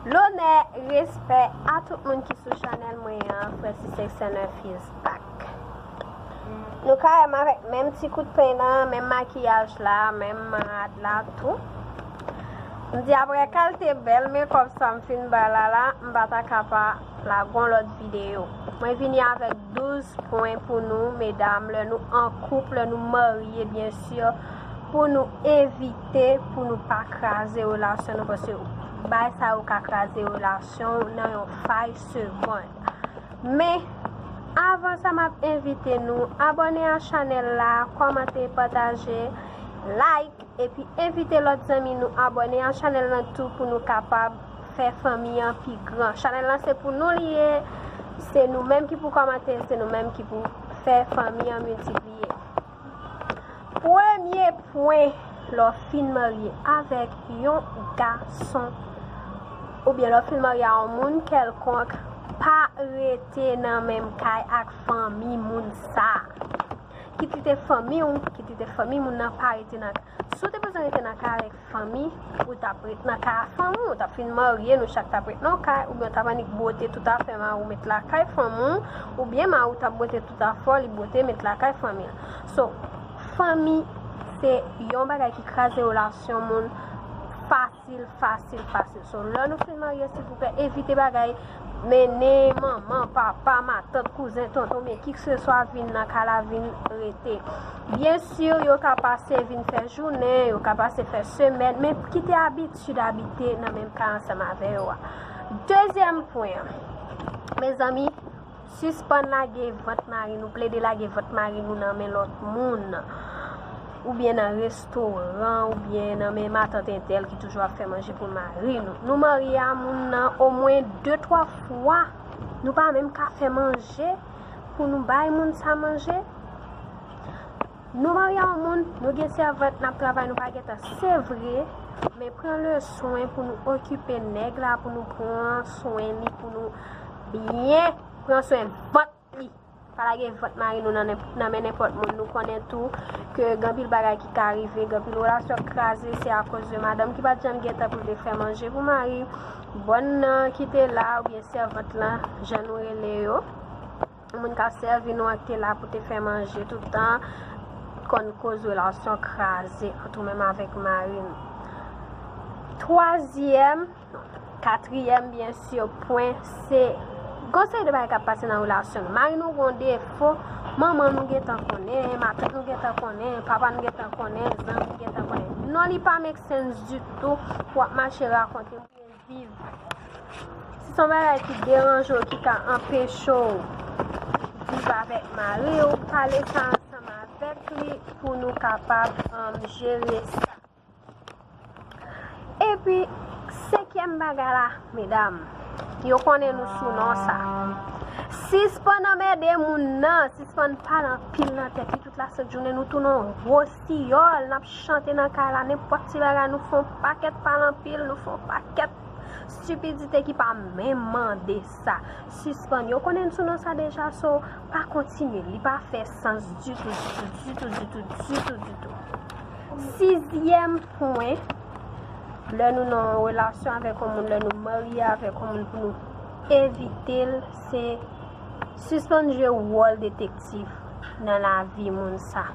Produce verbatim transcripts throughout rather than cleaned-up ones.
Lonè, respè a tout moun ki sou chanèl mwen an, Francis Sexton Fils Back. Nou ka wè m avèk menm ti kout pen nan, menm makiyaj la, menm rad la tou. M di apre kalte bèl makeup sa m fin bay la la, m pa ta ka pa lage yon lòt videyo. Mwen vini avèk douz pwen pou nou, medam, lè nou an koup, lè nou marye, byen si, pou nou evite, pou nou pa kraze relasyon nou, paske bay sa yo ka kraze relasyon nan yon fay segonn. Men, avan sa, m ap envite nou abòne a chanèl la, kòmante, pataje, like, epi envite lòt zanmi nou abòne a chanèl lan tou pou nou kapab fè fanmi an pi gran. Chanèl lan se pou nou li ye, se nou menm ki pou kòmante, se nou menm ki pou fè fanmi an miltipliye. Premye pwen, lè w fin marye avèk yon gason oubyen lè w fin marye a yon moun kèlkonk, pa rete nan menm kay ak fanmi moun sa. Kit li te fanmi w, kit li te fanmi moun nan, pa rete nan kay. Si w te bezwen rete nan kay avèk fanmi, ou t ap ret nan kay a fanmi w, ou t ap fin marye, nou chak t ap ret nan yon kay, oubyen w t ap annik bwote tout afè mari w met lakay fanmi w, oubyen mari w t ap bwote tout afè w, li bwote met lakay fanmi l. So, fanmi se yon bagay ki kraze relasyon moun fasil, fasil, fasil. So, lè nou fin marye, silvouplè, evite bagay mennen manman, papa, matant, kouzen, tonton, men kikseswa vin nan kay la, vin rete. Byen si, yo ka pase vin fè jounen, yo ka pase fè semèn, men kite abitid abite nan menm kay ansanm avè yo a. Dezyèm pwen an, mezanmi, sispann lage vant mari nou, plede lage vant mari nou nan men lòt moun, oubyen nan restoran, oubyen nan men matant entèl ki toujou ap fè manje pou mari nou. Nou marye a moun nan omwen de, twa fwa. Nou pa menm ka fè manje pou nou bay moun sa manje. Nou marye a yon moun, nou gen sèvant, n ap travay, nou pa gentan. Se vre, men pran le swen pou nou okipe nèg la, pou nou pran swen li, pou nou byen pran swen vant li. Pa lage vant mari nou nan, nan men nenpòt moun. Nou konnen tou ke gen anpil bagay ki ka rive, gen anpil relasyon k kraze, se akoz de madanm ki pa t janm gentan pou l te fè manje pou mari, bòn nan ki te la, oubyen sèvant lan, jan nou rele yo. Moun k ap sèvi nou an ki te la pou te fè manje tout tan, konn koz relasyon kraze ant ou menm avèk mari nou. Twazyèm, katriyèm, byen si, pwen, se gon seri de bagay k ap pase nan relasyon nou. Mari nou gon defo, manman nou gentan konnen, matant nou gentan konnen, papa nou gentan konnen, zanmi gentan konnen. Non, li pa make sense ditou pou w ap mache rakonte m viv. Si se yon bagay ki deranje w, ki ka anpeche w viv avèk mari w, pale sa ansanm avèk li pou nou kapab, um, jere sa. Epi, senkyèm bagay la, medam, yo konnen nou sou non sa. Sispann anmède moun nan, sispann pale anpil nan tèt li tout lasent jounen, nou tounen yon gwo siyòl, n ap chante nan kay la, nenpòt ti bagay, nou fè yon pakèt pale anpil, nou fè yon pakèt stipidite ki pa menm mande sa. Sispann. Yo konnen n sou non sa deja, so pa kontinye. Li pa fè sans ditou, ditou, ditou, ditou, ditou, ditou. Sizyèm pwen, lè nou nan yon relasyon avèk yon moun, lè nou marye avèk yon moun, pou nou evite l, se sispann jwe wòl detektiv nan lavi moun sa.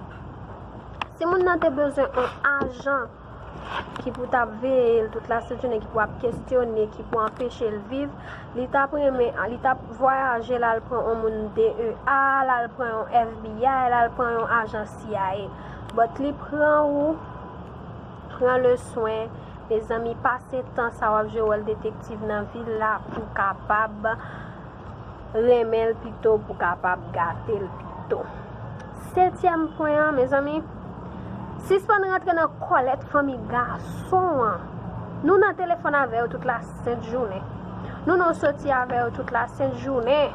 Si moun nan te bezwen yon ajan ki pou t ap veye l tout lasent jounen, ki pou ap kesyone, ki pou anpeche l viv, li t ap renmen, li t ap vwayaje, l al pran yon moun D E A, l al pran yon F B I, l al pran yon ajan C I A. But li pran ou, pran le swen, mezanmi, pase tan sa w ap jwe wòl detektiv nan vi l la pou kapab renmen l pito, pou kapab gate l pito. Setyèm pwen an, mezanmi, sispann rantre nan kòlèt fanmi gason an. Nou nan telefòn avè yo tout lasent jounen. Nou nan soti avè yo tout lasent jounen.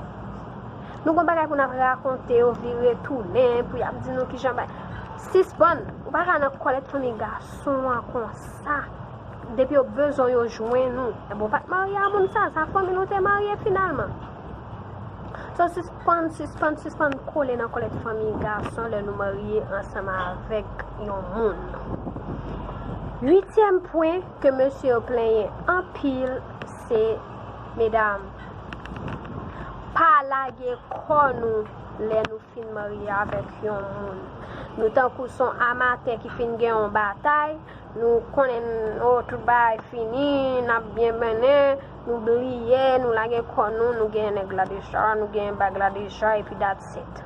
Nou gon bagay pou n ap rakonte yo, vire tounen, pou y ap di nou kijan bay. Sispann, ou pa ka nan kòlèt fanmi gason an konsa. Depi yo bezwen yo jwenn ou. Enben, ou pa t marye a moun sa, sa fanmi l ou te marye finalman. So, sispann, sispann, sispann kole nan kòlèt fanmi gason lè nou marye ansanm avèk yon moun. Uityèm pwen ke mesye yo plenyen anpil, Se, medam, pa lage kò nou lè nou fin marye avèk yon moun. Nou tankou son amatè ki fin gen yon batay, nou konnen, o, tout bagay fini, n ap byen mennen, nou bliye, nou lage kò nou, nou gen nèg la deja, nou gen bag la deja, epi that's it.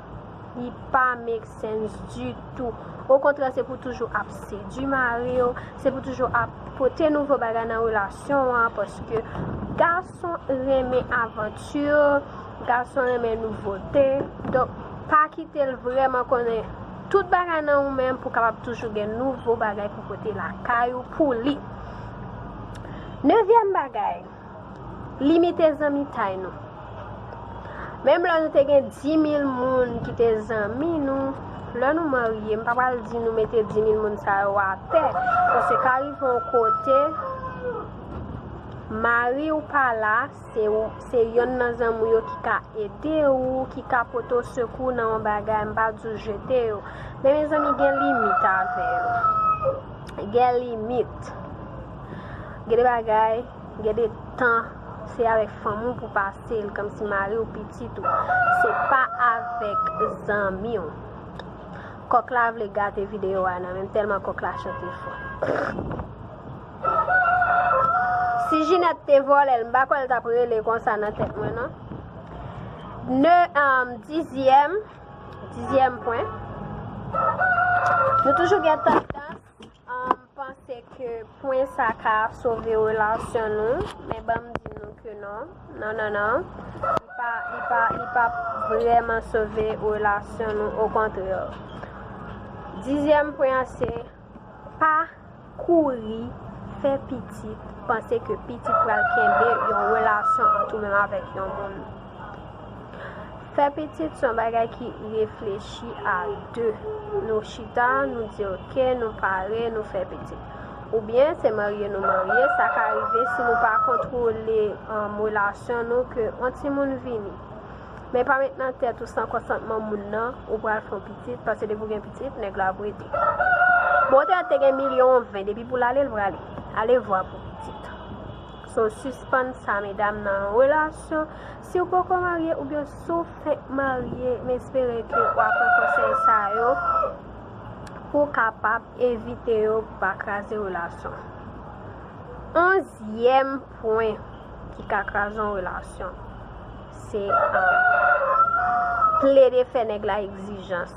Li pa make sense ditou. Okontrè, se pou toujou ap sedui mari w, se pou toujou ap pote nouvo bagay nan relasyon an, paske gason renmen avanti, gason renmen nouvote. Donk, pa kite l vrèman konnen tout bagay nan ou menm pou kapab toujou gen nouvo bagay pou pote lakay ou pou li. Nevyèm bagay, limite zanmitay nou. Menm lè nou te gen di mil moun ki te zanmi nou, lè nou marye, m pa pral di nou mete di mil moun sa yo atè. Paske ka rive yon kote, mari w pa la, se ou, se yonn nan zanmi w yo ki ka ede w, ki ka pote w sekou nan yon bagay, m pa di w jete yo. Men mezanmi, gen limit avè yo. Gen limit. Gen de bagay, gen de tan, se avèk fanmi w pou pase l, kòmsi mari w, pitit ou. Se pa avèk zanmi w. Kòk la vle gate videyo a nan men m, tèlman kòk la chante fò. Si Jinèt te vòlè l, m pa kwè l t ap rele konsa nan tèt mwen, non. Ne, um, dizyèm, dizyèm pwen. Nou toujou gen tandans, um, panse ke pwen sa ka sove relasyon nou, men ban m di nou ke non. Non, non, non. Li pa, li pa, li pa vrèman sove relasyon nou, okontrè. Dizyèm pwen an se pa kouri fè pitit, panse ke pitit pral kenbe yon relasyon ant ou menm avèk yon moun. Fè pitit se yon bagay ki reflechi a de. Nou chita, nou di, "Oke, nou pare, nou fè pitit." Oubyen se marye nou marye, sa ka rive si nou pa kontwole, um, relasyon nou ke yon timoun vini. Men pa met nan tèt ou san konsantman moun nan, ou pral fè yon pitit, paske depi w gen pitit, nèg la ap rete. Bon, ou te, te gen milyon ven, depi pou l ale, l prale. Ale vwa pou pitit. So, sispann sa, medam, nan yon relasyon. Si w poko marye oubyen si w fenk marye, m espere ke w ap pran konsèy sa yo pou w kapab evite yo pou pa kraze relasyon. Onzyèm pwen ki ka kraze yon relasyon, se, um, plede fè nèg la egzijans.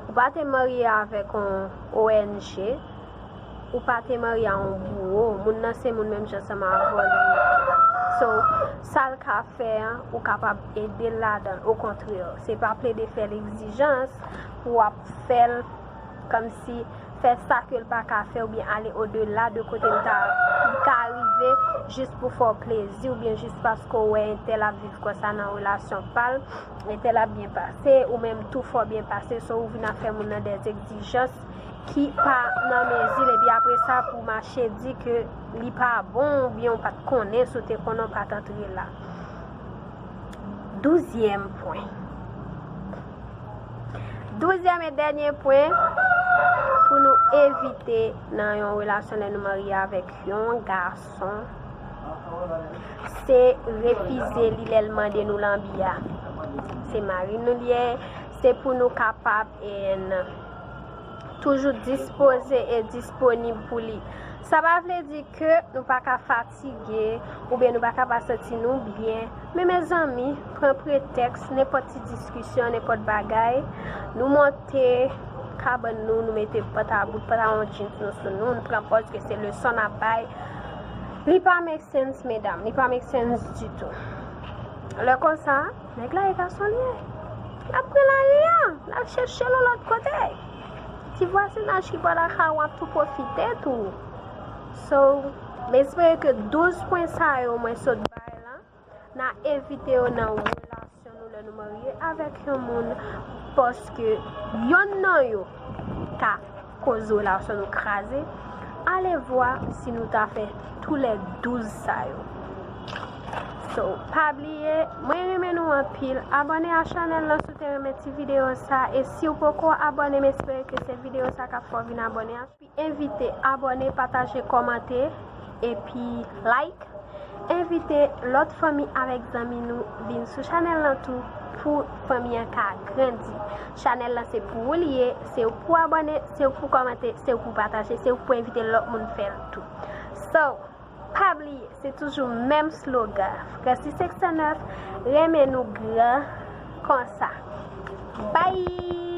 Ou pa te marye avèk yon O N G, ou pa te marye a yon bouwo, moun nan se moun menm jan ansanm avè w li ye. So, sa l ka fè an, ou kapab ede l ladan l. Okontrè, se pa plede fè l egzijans pou w ap fè l kòmsi fè sa ke l pa ka fè oubyen ale odela de kote l ta, li ka rive jis pou fè w plezi oubyen jis paske w wè entèl ap viv konsa nan relasyon pa l, entèl ap byen pase, ou menm tou fè w byen pase, so ou vin ap fè moun nan dè egzijans ki pa nan mezi l, epi apre sa pou w mache di ke li pa bon oubyen w pa t konnen, si w te konnen w pa t antre la. Douzyèm pwen. Douzyèm e dènye pwen, pou nou evite nan yon relasyon lè nou marye avèk yon gason, se refize li lè l mande nou lanbi a. Se mari nou l ye, se pou nou kapab, en, toujou dispoze e disponib pou li. Sa pa vle di ke nou pa ka fatige oubyen nou pa ka pa santi nou byen. Men mezanmi, pran pretèks, nenpòt ti diskisyon, nenpòt bagay, nou monte kabann nou, nou mete pantabout, pantalon jeans nou sou nou, nou pran pòz ke se leson n ap bay. Li pa make sense, medam, li pa make sense ditou. Lè konsa, nèg la e gason li ye. L ap pran lari a, l al chèche l yon lòt kote. Ti vwazinaj ki bò lakay ou ap tou pwofite tou. So, m espere ke douz pwen sa yo mwen sot bay la, n a evite yo nan relasyon nou lè nou marye avèk yon moun, paske yonn nan yo ka koz relasyon nou kraze. Ale vwa si nou ta fè toulè douz sa yo. So, pa bliye, mwen renmen nou anpil. Abòne a chanèl lan si w te renmen ti videyo sa. E si w poko abòne, m espere ke se videyo sa k ap fè w vin abòne a. Envite, abòne, pataje, kòmante, epi like. envite lòt fanmi avèk zanmi nou vin sou chanèl lan tou pou fanmi an ka grandi. Chanèl lan se pou ou li ye, se ou pou abòne, se ou pou kòmante, se ou pou pataje, se ou pou envite lòt moun fè l tou. So, pa bliye, se toujou menm slogan, Francis Sexanov, renmen nou gran konsa. Bye!